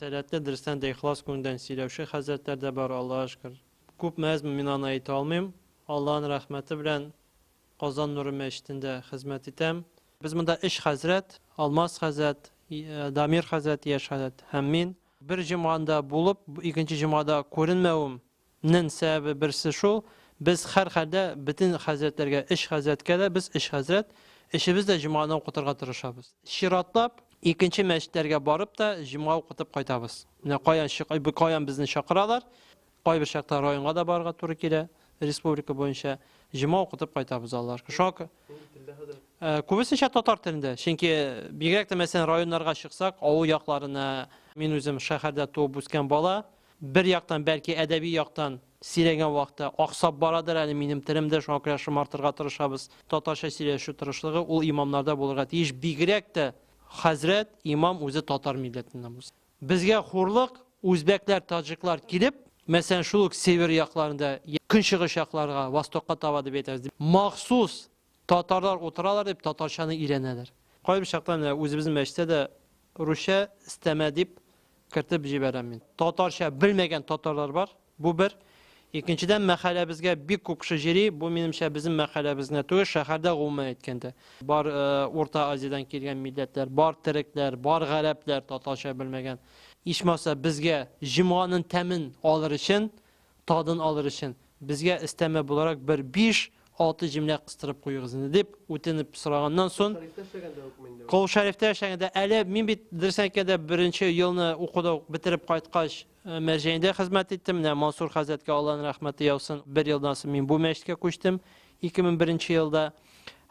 Сәләтле, дөрестән дә ихлас күңелдән сөйләүче хәзрәтләр дә бар, Аллага шөкер. Күпме әзме мин аны әйтә алмыйм. Аллаһның рәхмәте белән Казан нуры мәчетендә хезмәт итәм. Без монда өч хәзрәт, Алмаз хәзрәт, Дамир хәзрәт, яшь хәзрәт һәм мин. Бер җомганда булып, икенче җомгада күренмәвем нен сәбәбе берсе шул, без һәрхәлдә бөтен хәзрәтләргә, өч хәзрәткә дә, без өч хәзрәт, өчебез дә җомганы укытырга тырышабыз. Чиратлап, икенче мәчетләргә барып та җомга укытып кайтабыз. Менә каян, каян безне чакыралар, кайбер чакта районга да барырга туры килә, республика буенча җомга укытып кайтабыз, Аллаһка шөкер. Шуңа э, күбесенчә татар телендә, чөнки бигрәк тә мәсәлән районнарга чыксак, авыл якларына, мин үзем шәһәрдә туып үскән бала, Бер яктан, бәлки, әдәби яктан сөйләгән вакытта аксап барадыр әле минем телем дә, шуңа күрә шомартырга тырышабыз. Татарча сөйләшү тырышлыгы ул имамнарда булырга тиеш, бигрәк тә хәзрәт, имам үзе татар милләтеннән булса. Безгә хурлык, үзбәкләр, таҗиклар килеп, мәсәлән, шул ук север якларында, көнчыгыш якларга, востокка таба дип әйтәбез, махсус татарлар утыралар дип татарчаны өйрәнәләр. Кайбер чакта менә үзебезнең мәчеттә дә русча өстәмә дип кертеп җибәрәм мин. Татарча белмәгән татарлар бар, бу бер. Икенчедән, мәхәлләбезгә бик күп кеше җыри, бу минемчә безнең мәхәлләбез генә түгел, шәһәрдә гомумән әйткәндә. Бар э, Урта Азиядән килгән милләтләр, бар терекләр, бар гарәпләр татарча белмәгән. Ичмаса безгә җомганың тәмен алыр өчен, тадын алыр өчен, безгә өстәмә буларак бер 5 6 җөмлә кыстырып куегыз инде дип үтенеп сораганнан соң Шәрифтә эшләгәндә үкме инде? Кол Шәрифтә эшләгәндә әле мин бит дөресен әйткәндә беренче елны укуда ук бетереп кайткач э, Мәрҗәнидә хезмәт иттем. Менә Мансур хәзрәткә Аллаһның рәхмәте яусын. Бер елдан соң мин бу мәчеткә күчтем 2001 елда.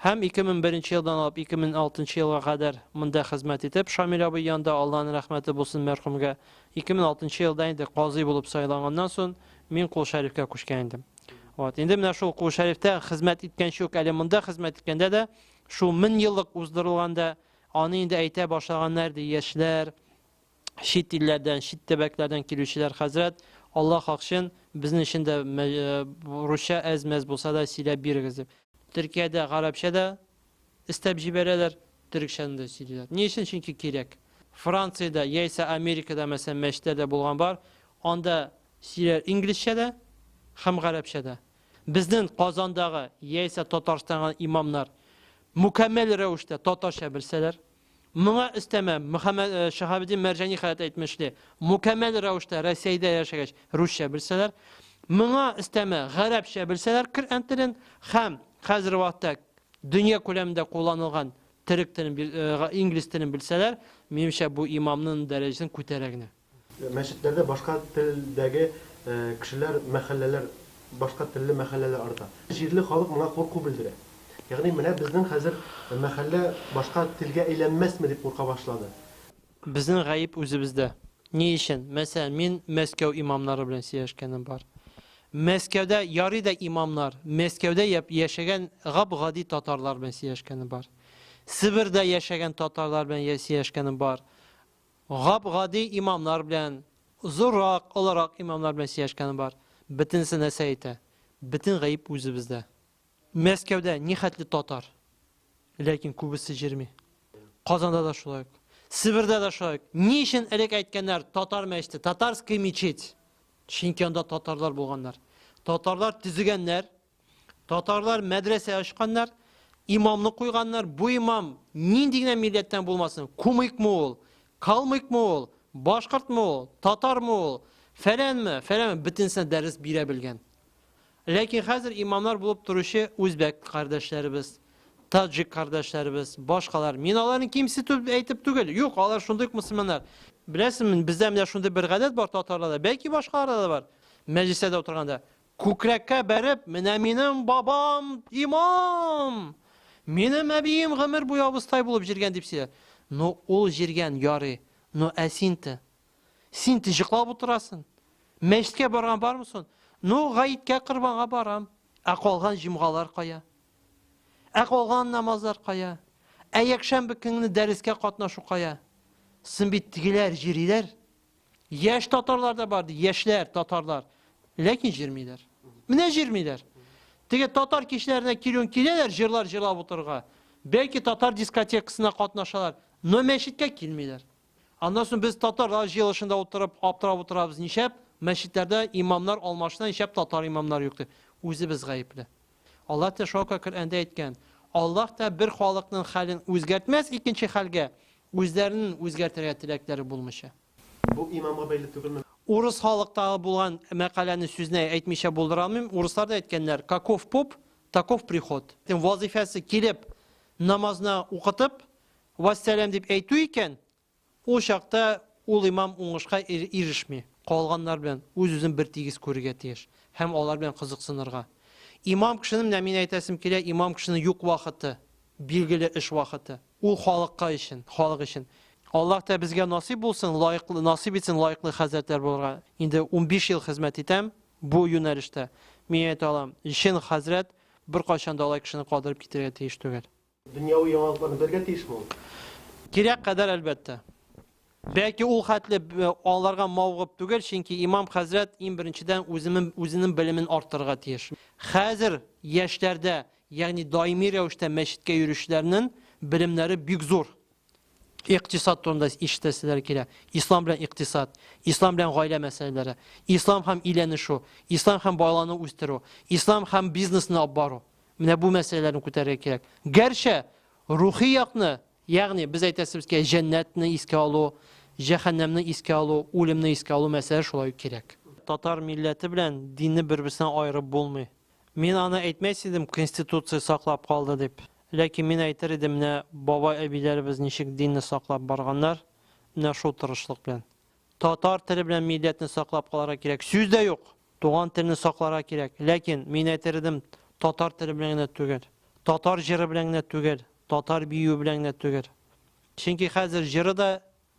Һәм 2001 елдан алып 2006 елга кадәр монда хезмәт итеп, Шамил абый янында, Аллаһның рәхмәте булсын мәрхүмгә. 2006 елда инде казый булып сайланганнан соң мин Кол Шәрифкә күчкән идем. Вот. Инде менә шул Кол Шәрифтә хезмәт иткәнче үк, әле монда хезмәт иткәндә дә, шул 1000 еллык уздырылганда, аны инде әйтә башлаганнар ди яшьләр, чит илләрдән, чит төбәкләрдән килүчеләр, хәзрәт, Аллаһ хакчын, безнең өчен дә э, русча әз-мәз булса да сөйләп бирегез дип. Төркиядә гарәпчә дә өстәп җибәрәләр, төрекчәне дә сөйлиләр. Ни өчен? Чөнки кирәк. Франциядә яисә Америкада, мәсәлән, мәчетләрдә булган бар, анда сөйләр инглизчә дә һәм гарәпчә дә. Безнең Казандагы яисә Татарстангы имамнар мөкәммәл рәвештә татарча белсәләр, Моңа өстәмә, Мөхәммәд э, Шаһабетдин Мәрҗани хәзрәт әйтмешли, мөкәммәл рәвештә Рәсәйдә яшәгәч, русча белсәләр, моңа өстәмә гарәпчә белсәләр Коръән телен һәм хәзерге вакытта дөнья күләмендә кулланылган төрек телен, э, инглиз телен белсәләр, минемчә, бу имамның дәрәҗәсен күтәрә генә. Мәчетләрдә башка телдәге кешеләр, мәхәлләләр, башка телле мәхәлләләр арта. Җирле халык моңа курку белдерә. Ягъни менә безнең хәзер мәхәллә башка телгә әйләнмәсме дип курка башлады. Безнең гаеп үзебездә. Ни өчен? Мәсәлән, мин Мәскәү имамнары белән сөйләшкәнем бар. Мәскәүдә ярый да имамнар, Мәскәүдә яшәгән гап-гади татарлар белән сөйләшкәнем бар. Себердә яшәгән татарлар белән сөйләшкәнем бар. Гап-гади имамнар белән, зуррак, олырак имамнар белән сөйләшкәнем бар. Бөтенесе нәрсә әйтә? Бөтен гаеп үзебездә. Мәскәүдә нихәтле татар, ләкин күбесе җирми. Казанда да шулай ук. Себердә дә шулай ук. Ни өчен элек әйткәннәр татар мәчете, татарская мечеть? Чөнки анда татарлар булганнар. Татарлар төзегәннәр, Татарлар мәдрәсә ачканнар, имамны куйганнар. Бу имам нинди генә милләттән булмасын, кумыкмы ул, калмыкмы ул, башкортмы ул, татармы ул, фәләнме, фәләнме, бөтенесенә дәрес бирә белгән. Ләкин хәзер имамнар булып торучы үзбәк кардәшләребез, таджик кардәшләребез, башкалар. Мин аларны кимсетеп әйтеп түгел. Юк, алар шундый ук мөселманнар. Беләсезме, бездә менә шундый бер гадәт бар татарларда, бәлки башкаларда да бар. Мәҗлесләрдә утырганда Күкрәккә бәреп, менә минем бабам имам! Минем әбием гомер буе абыстай булып җиргән дип сөйләр. Ну, ул җиргән, ярый. Ну, ә син-те? Син-те җыклап утырасың. Мәчеткә барган бармы сон? Ну, гаеткә, корбанга барам. Ә калган җомгалар кая? Ә калган намазлар кая? Ә якшәмбе көнне дәрескә катнашу кая? Син бит тегеләр җириләр. Яшь татарлар да бар, яшьләр татарлар. Ләкин җирмиләр. Менә җирмиләр. Теге татар кичләренә килүен киләләр, җырлар җырлап утырырга. Бәлки татар дискотекасына катнашалар, но мәчеткә килмиләр. Аннан соң без татарлар җыелышында утырып, аптырап утырабыз, нишләп мәчетләрдә имамнар алмашына, нишләп татар имамнары юк дип. Үзебез гаепле. Аллаһ та шуңа күрә Коръәндә әйткән, Аллаһ та бер халыкның хәлен үзгәртмәс икенче хәлгә, үзләренең үзгәртергә теләкләре булмыйча. Бу имамга бәйле түгелме? Урыс халыктагы булган мәкаләне сүзне әйтмичә булдыра алмыйм. Урыслар да әйткәннәр, каков поп, таков приход. Вазыйфасы килеп, намазны укытып, вәссәлам дип әйтү икән, ул чакта ул имам уңышка ирешми. Калганнар белән үз-үзен бертигез күрергә тиеш һәм алар белән кызыксынырга. Имам кешенең, менә мин әйтәсем килә, имам кешенең юк вакыты, билгеле эш вакыты. Ул халыкка өчен, халык өчен. Аллаһ та безгә насыйп булсын, лаеклы, насыйп итсен лаеклы хәзрәтләр булырга. Инде 15 ел хезмәт итәм бу юнәлештә. Мин әйтә алам, чын хәзрәт беркайчан да алай кешене калдырып китәргә тиеш түгел. Дөньяви яңалыкларны белергә тиешме ул? Кирәк кадәр, әлбәттә. Бәлки ул хәтле аларга мавыгып түгел, чөнки имам хәзрәт иң беренчедән үзенең үзенең белемен арттырырга тиеш. Хәзер яшьләрдә, ягъни даими рәвештә мәчеткә йөрүчеләрнең белемнәре бик зур. Икътисад турында ишетәселәре килә. Ислам белән икътисад, ислам белән гаилә мәсьәләләре, ислам һәм өйләнешү, ислам һәм баланы үстерү, ислам һәм бизнесны алып бару. Менә бу мәсьәләләрне күтәрергә кирәк. Гәрчә рухи якны, ягъни без әйтәсебез килә, җәннәтне искә алу, җәһәннәмне искә алу, үлемне искә алу мәсьәлә шулай ук кирәк. Татар милләте белән динне бер-берсеннән аерып булмый. Мин аны әйтмәс идем, Конституция саклап калды дип. Ләкин мин әйтер идем, менә бабай-әбиләребез ничек динне саклап барганнар, менә шул тырышлык белән. Татар теле белән милләтне саклап калырга кирәк. Сүз дә юк, туган телне сакларга кирәк. Ләкин, мин әйтер идем, татар теле белән генә түгел. Татар җыры белән генә түгел, татар биюе белән генә түгел. Чөнки хәзер җыры да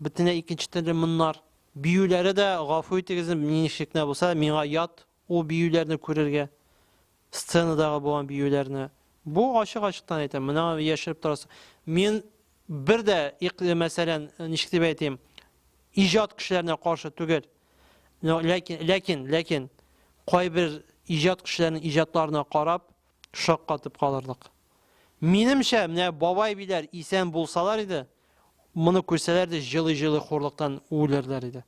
бөтенләй икенче төрле моннар. Биюләре дә, гафу итегез, ничек кенә булса, миңа ят ул биюләрне күрергә. Сценадагы булган биюләрне. Бу ачык-ачыктан әйтәм, менә яшереп торасы. Мин бер дә, мәсәлән, ничек дип әйтим, иҗат кешеләренә каршы түгел. Но, ләкин, ләкин, ләкин кайбер иҗат кешеләренең иҗатларына карап, шаккатып калырлык. Минемчә, менә бабай-биләр исән булсалар иде, моны күрсәләр дә, җылый-җылый хурлыктан үлерләр иде.